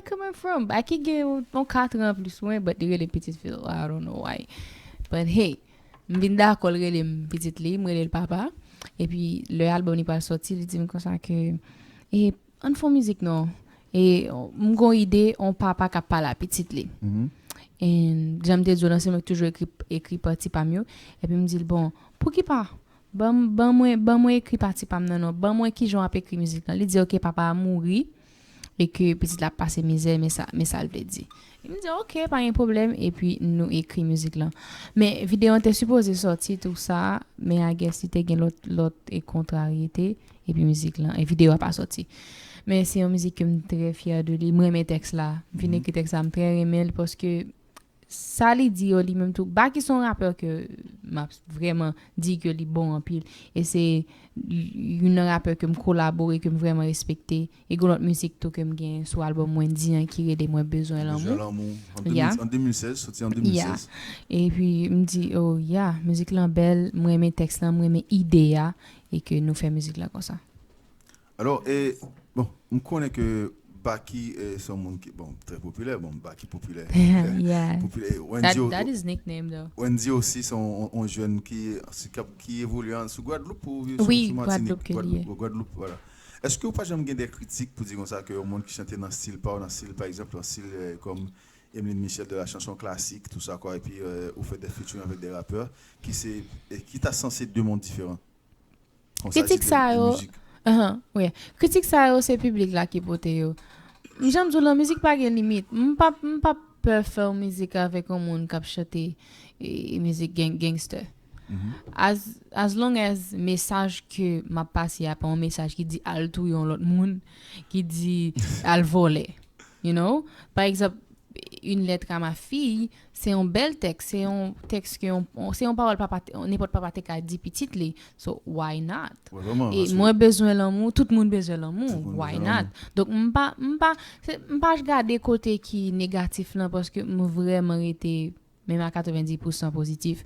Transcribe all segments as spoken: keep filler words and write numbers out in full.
coming from? Baky gen yon, yon kat an plis mwen, but li rele m Pitit Phil. I don't know why. But hey, m vin dakò l rele m pitit li, m rele l papa. Epi, lè album li pral sòti, li di m konsa ke, e, ann fè yon mizik non. E, m gon ide, yon papa k ap pale a pitit li. And jan m te di w lan, se mwen ki toujou ekri, ekri pati pa m yo. Epi m di l, bon, pouki pa? Ban m, ban mwen, ban mwen ekri pati pa m nan non. Ban mwen kijan w ap ekri mizik lan. Li di, ok, papa a mouri. E ke pitit la ap pase mizè, men sa, men sa l vle di. E m di, ok, pa gen pwoblèm. Epi nou ekri mizik lan. Men videyo an te sipoze sòti, tou sa, men I guess li te gen lòt, lòt e kontrariyete. Epi mizik lan, e videyo a pa sòti. Men se yon mizik ke m trè fyè de li. M renmen tèks la. M fin ekri tèks la, m trè renmen l paske sa li di yo li menm tou. Baky se yon rapè ke m ap vrèman di ke li bon anpil. E se youn nan rapè ke m kolabore, ke m vrèman respekte. E gen lòt mizik tou ke m gen sou album Wendy an ki rele Mwen Bezwen Lanmou. Bezwen Lanmou. An de mil, an de mil sèz, sòti an de mil sèz. Epi m di, oh yeah, mizik lan bèl, m renmen tèks lan, m renmen ide a, e ke nou fè mizik lan konsa. Alò, e, bon, m konnen ke Baky eh, se yon moun ki, bon, trè popilè, bon, Baky popilè. Yeah. Popilè. That, Wendy, o- that is nickname though. Wendy osi se yon, yon, yon jèn ki, ki, ap- ki evolye an- sou Gwadloup ou sou, Wi, sou Matinik? Gwadloup ke li ye. Gwadloup, Gwadloup, vwala. Èske ou pa janm gen de kritik pou di konsa ke yon moun ki chante nan stil pa w, nan stil, pa egzanp, nan stil eh, kòm Emeline Michel de la chanson classique, tout sa kwa, epi eh, ou fè de featuring avèk de rapè ki se, eh, ki ta sanse de mond diferan? Konsa, Kritik se de- sa de yo, mizik. Ahan, wi. Kritik sa yo, se piblik la ki pote yo. M, jan m di w lan, mizik pa gen limit. M p ap, m p ap pè fè yon mizik avèk yon moun k ap chante e, mizik gang, gangster. As, as long as mesaj ke m ap pase a pa yon mesaj ki di al touye yon lòt moun, ki di al vòlè. You know? Pa egzanp, Une lettre à ma fille, se yon bèl tèks, se yon tèks ke yon, se yon pawòl papa, nenpòt papa te ka di pitit li. So, why not? Wè, vrèman, E paske- mwen bezwen lanmou, tout moun bezwen lanmou. Tout moun Why bezwen not? Donk, m pa, m pa, se- m pa gade kote ki negatif lan, paske m vrèman rete menm a katrevenndis pousan pozitif.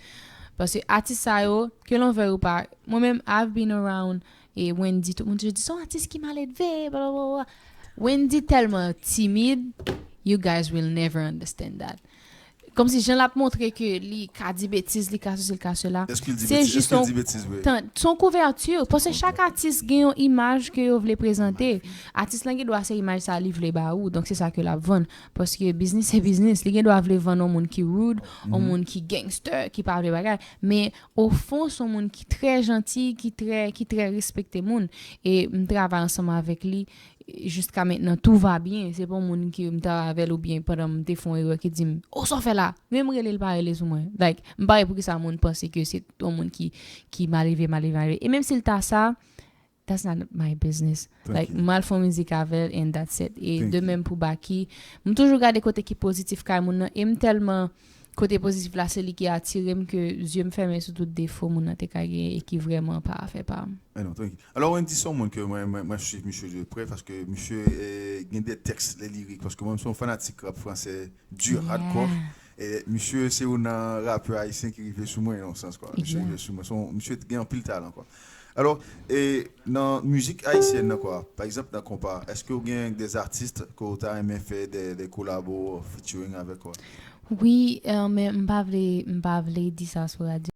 Paske atis sa yo, ke l on vle ou pa, mwen menm, I've been around, e Wendy, tout moun toujou di, se yon atis ki maledve, blablabla. Wendy tèlman timid, you guys will never understand that. Kòmsi jan l ap montre ke li ka di betiz, li ka sesi, li ka sela. Èske l di Se betiz? jis Èske l yon di betiz vre? Tan, se yon kouvèti, paske chak atis gen yon imaj ke yo vle prezante. Atis lan gen dwa se imaj sa li vle ba ou, donk se sa ke l ap vann. Paske biznis se biznis, li gen dwa vle vann yon moun ki rude, yon moun ki gangster, ki pa vle bagay. Men ofon, se yon moun ki trè janti, ki trè, ki trè respekte moun. E m travay ansanm avèk li, jiska mentnan, tout va bien. Se pa yon moun ke m travay avè l oubyen pandan m te fè yon erè ki di m, oh, sa w fè la? Men m rele l pa rele sou mwen. Like, m pa wè poukisa moun panse ke se yon moun ki, ki malelve, malelve, malelve. E menm si l ta sa, that's not my business. Like, Tranquille. M al fè yon mizik avè l and that's it. E Tranquille. De menm pou Baky, m toujou gade kote ki pozitif kay moun nan. E m tèlman, kote pozitif la, se li ki atire m ke zye m fèmen sou tout defo moun nan te ka genyen e ki vrèman pa afè pa m. Eh non, tranquille. Alò, Wendy se yon moun ke mwen, mwen, mwen swiv misye de prè paske misye eh, gen de tèks, le lirik, paske mwen se yon fanatik rap fransè di, hardcore. E misye se youn nan rapè ayisyen ki rive sou mwen nan yon sans kwa. Misye Yeah. Rive sou mwen. Se yon- Misye gen anpil talan kwa. Alò, e nan mizik ayisyèn nan kwa, pa egzanp nan konpa, èske ou gen de atis ke ou ta renmen fè de, de kolabo, featuring avèk kwa? Wi, eh, men m pa vle, m pa vle di sa sou radyo.